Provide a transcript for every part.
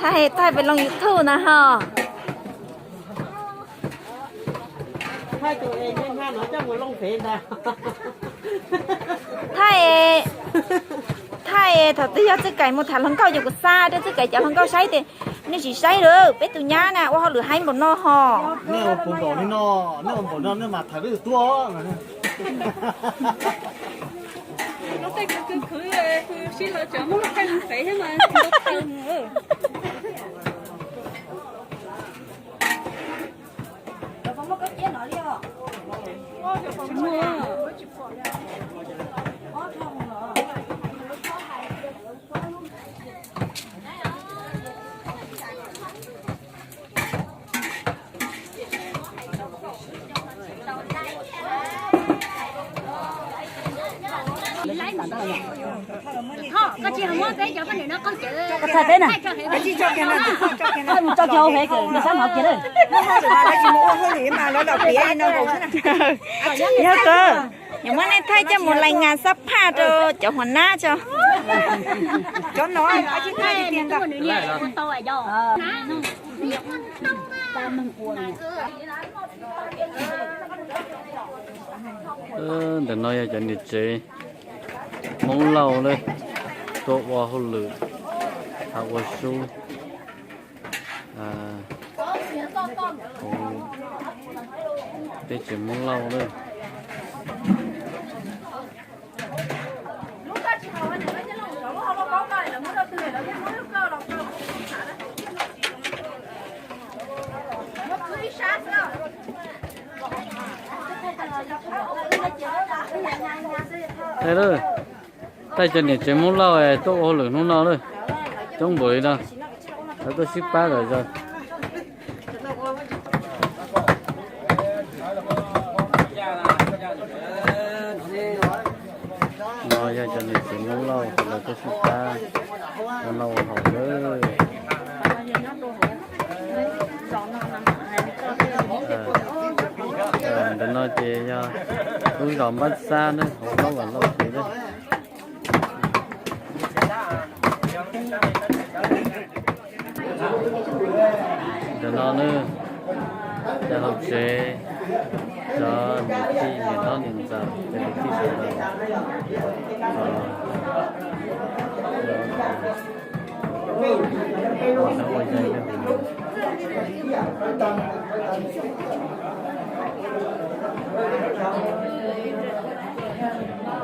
Thaij, thaij pem loo YouTube na ho. Thaij, thaij thaum twg yog Txwj Kaim mus tham hluas nkauj ces kuv xa rau Txwj Kaim cov hluas nkauj saib tias, nej tsis saib lawm, peb tus nyab na ua hauj lwm haib npaum no ho. Nej ua puas npaum li no, nej ua npaum no nej mas tham peb tus tuaj. Koj tsis muab peb cov poj niam no qaug cawv, thaij teb na, thaij mus tso kiag hauv pem, nws sab hnov kiag lawm. Yog kawg, yuav muab nej thaij coj mus lais ngas xab phaj rau cov huas nab tso. Ntawm no yog cov niam tsev Hmoob Lauj lawm, tuaj ua hauj lwm, hav ua sub hauv teb chaws Hmoob Lauj lawm. Thaij cov niam tsev Hmoob Lauj tuaj ua hauj lwm hnub no lawm, coob npaum li no, lawv tuaj sib pab lawm zog. No yog cov niam tsev Hmoob Lauj lawv tuaj sib pab ua noj ua haus lawm. Ntawm no ces yog lub zos Npab Xab na, hauv Lauj Vam Lauj kev na. Ntawm no na, cov hauv tsev, cov niam tij niam hlob niam ntxawm, cov kwv tij sawv daws ua neeb ua yaig.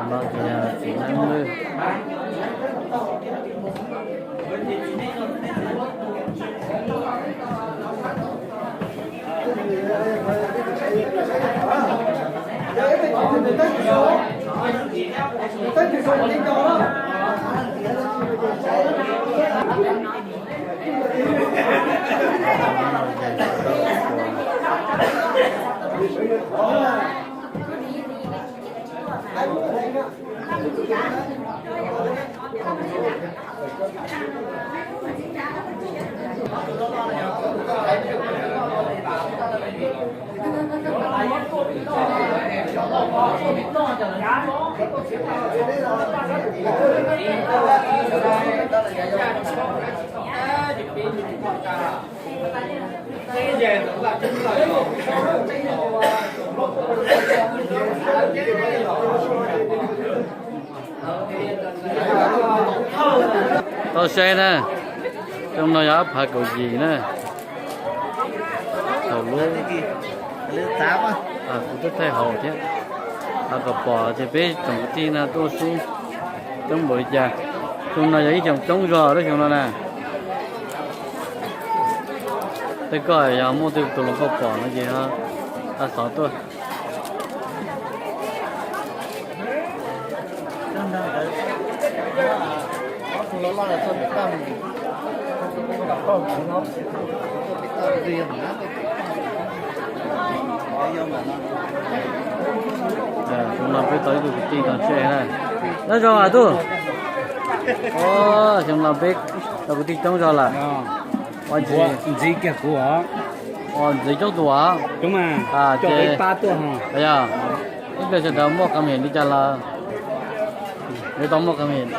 No ces yog txiv neeb lawm. Tau saib na, xyoo no yog ob phav kaum yim na. Thaum lub, kuv twb thaij hauv thiab, kom pom tias peb tsoom kwv tij no tuaj sub coob npaum li cas. Xyoo no yog ib xyoo coob zog lub xyoo no na. Tej koj yog muaj tej tus hluas nkauj pom no ces ho xov tuaj. Xyoo no peb tau ib tug kwv tij no tseg na. Nyob zoo os tub. Xyoo no peb tau kwv tij coob zog lawm. Ntxiv kiag kuv os. Ntxiv coob tus, ces ib pliag sawv daws muaj qee mem li cas los yuav tau muaj qee mem,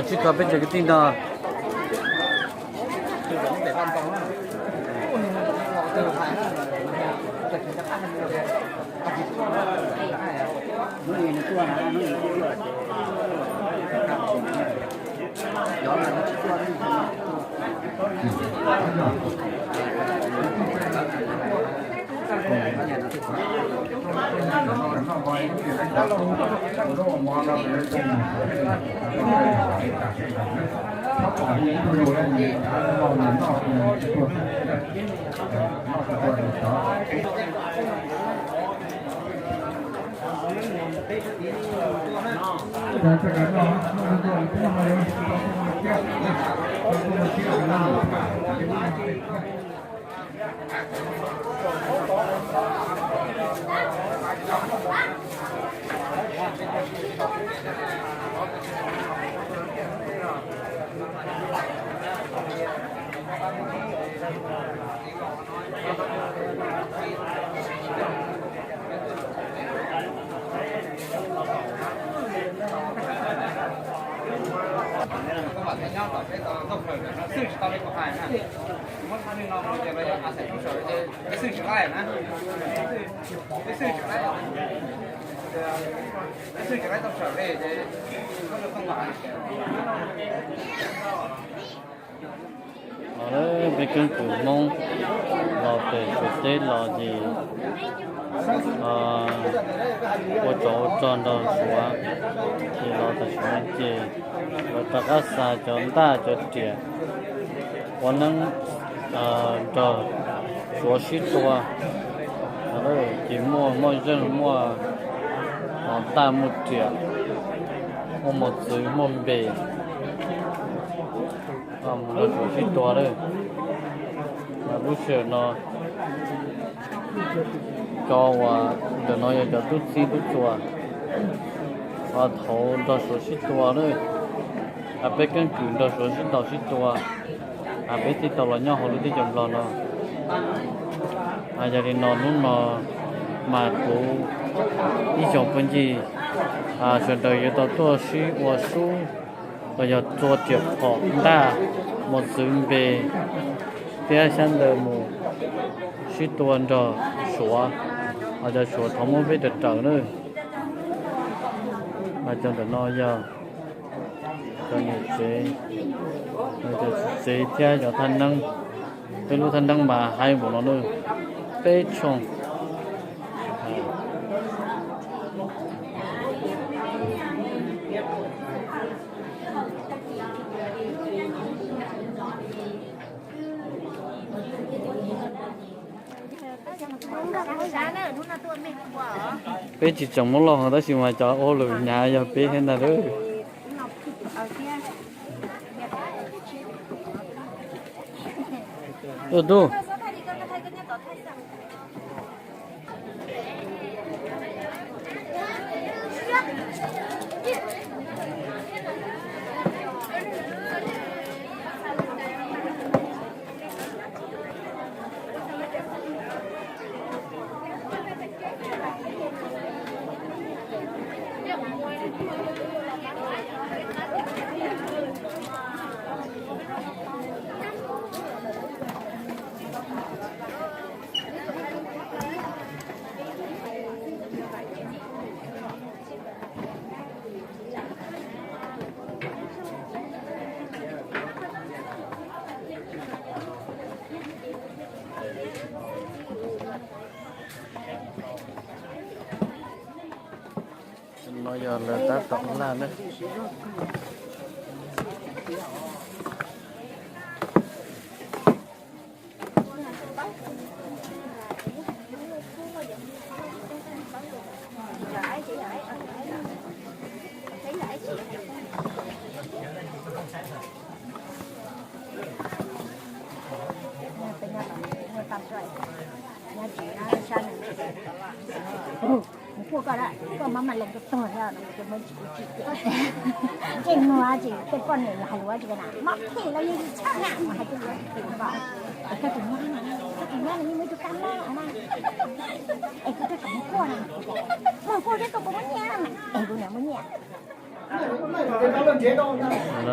tsis kho peb tsev kwv tij no. Peb keeb kwm Hmoob los pem Suav teb los ces ua tsov ua rog nrog Suav, ces los tam sim no ces lawv rov qab xa cov ntaj cov riam ua neeb nrog Suav sib tua. Ces muaj muaj zeej muaj ntaj muaj riam, muaj mos txwv muaj npe, mus nrog Suav sib tua lawm. Lub sij hawm no cov uas ntawm no yog cov tub txib tub txuas uas thaum nrog Suav sib tua lawm, peb keeb kwm nrog Suav sib ntaus sib tua, peb thiaj tau los nyob hauv lub teb chaws Nplog no. Yog li no hnub no mas kuv ib tsoom phooj ywg sawv daws yuav tau tuaj sib ua sub los yog tua riam phom ntaj mos txwv npe thiab xyab ntawv mus sib tua nrog Suav, los cov Suav thov muab peb raws raws na. Mas cov ntawm no yog cov niam tsev, cov txiv tsev thiab cov thaj neeb. Peb lub thaj neeb mas haib npaum no na, peb tshooj. Peb tsis tseem muab loj heev tab sis mas cov ua lwm hnyav yog peb thiab ntag lauj. Tus tub, no yog lawv tab tom laj na. Kuv kuj koj, koj mab mam lees tuag tuag, ces muab tsis kuv tsis tias, ntsej muag tsis tej poj niam hais lus tsis na, mob phem los yog tsis tshaj na, hais tej lus tsis npaum, koj tus mob na. Nyob nws muaj ib tug kab mob na, es kuv rau kom nws kuaj na, muaj kuaj thiab kuj puas muaj nyiaj, es kuv niam muaj nyiaj.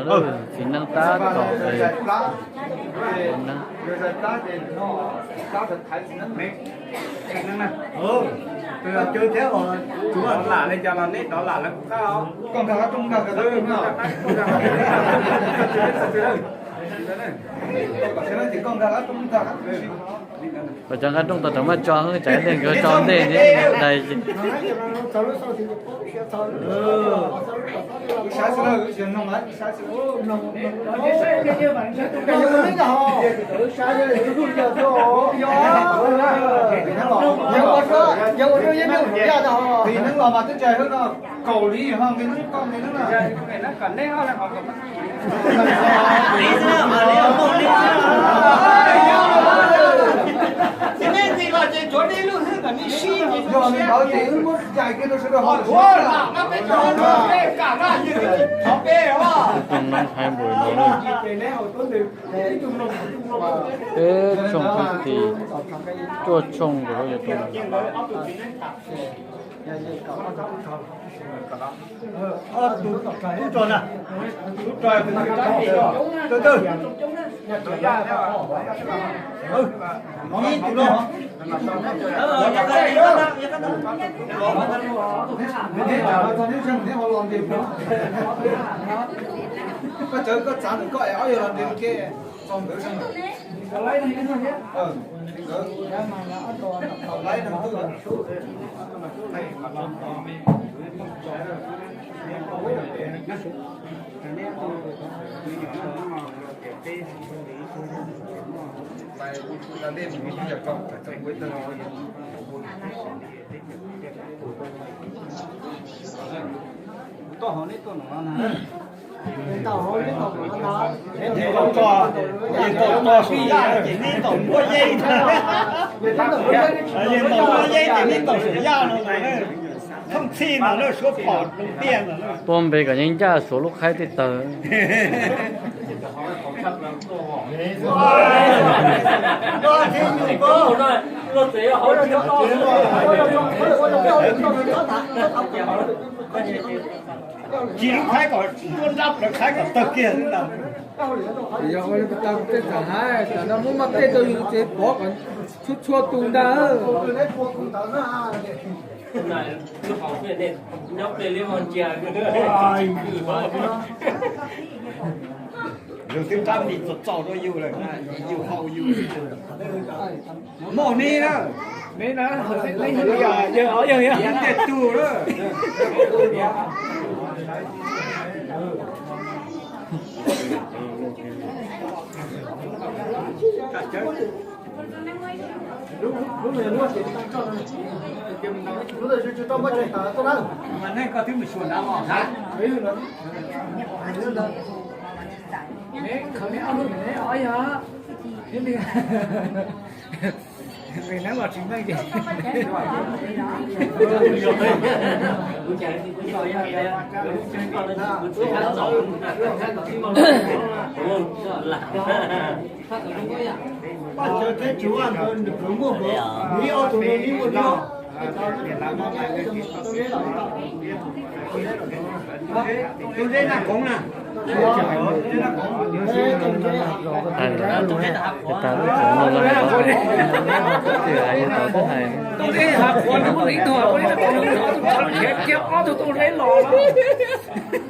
Lawv txiv neej tab tom neeg. Tus cawv thiab, kuv lam li cas los neb rov lam lawv kuv qab os. Pas cov nqaj rooj tau rov maj tso, tsam ntej nkawd tso ntej thiab dais. Kaum li ho nqe neeb, koj nqe neeb na. Yog li ntawd ces wb muab cais kiag rau sawv daws ho. Peb tshooj kwv tij, cuaj tshooj nkaus lub yuav tau. Koj txav ntawm koj es ob yawg los nres ke txog nkawd sab. Tau tso, tau tso sum yaj ces neb tau npuab yeeb, neb tau npuab yeeb ces neb tau sum yaj no. Thooj txhij no lawm, suav phom zoo tiaj no. Tuaj npe kom yeej ncaj suav lub qhaib tej tawg. Tsis lub qhaib kom tuaj nrab lawv qhaib kom tawg kiag ntag. Yog ua li tau tej txawm hais tam no muab maj tej rau yus ces pov kom txhua txhua tus ntag. Yus twb rab mis txaus txaus rau yus lawm, yus haus yus. Moj neb na. Neb na, yawg, yawg, yawg. Neb tej tug na. Mas nej koj twb mus xyuas nrad los na. Nws neeb los tsis meej ces. Paj Cawv thiab Tsuv Vaj nkawd nws muaj, nws ib ob tug nws ib muaj nyob. Tus zeb Naj Koov na. Tag lub koom mloog no, twb hais yog tau twb hais. Tus zeb Naj Koov, tus zeb los. Tam no yog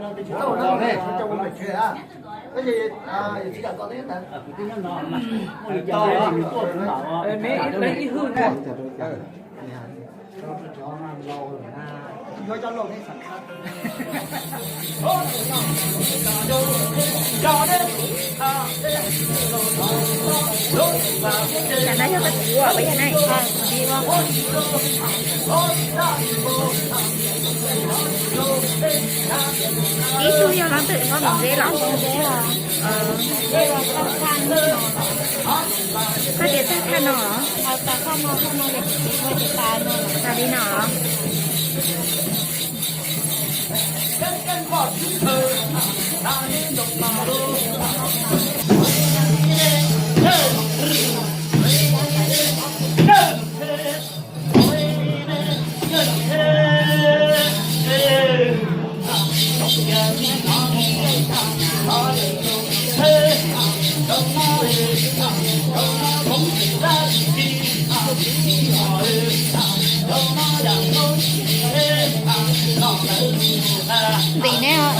koj txiv ua, yog na, txiv ua. Ib tug yog hlob twm hlob Moo Zeb los? Koj tias tag thaj no los? Tas li no los? Vim neb,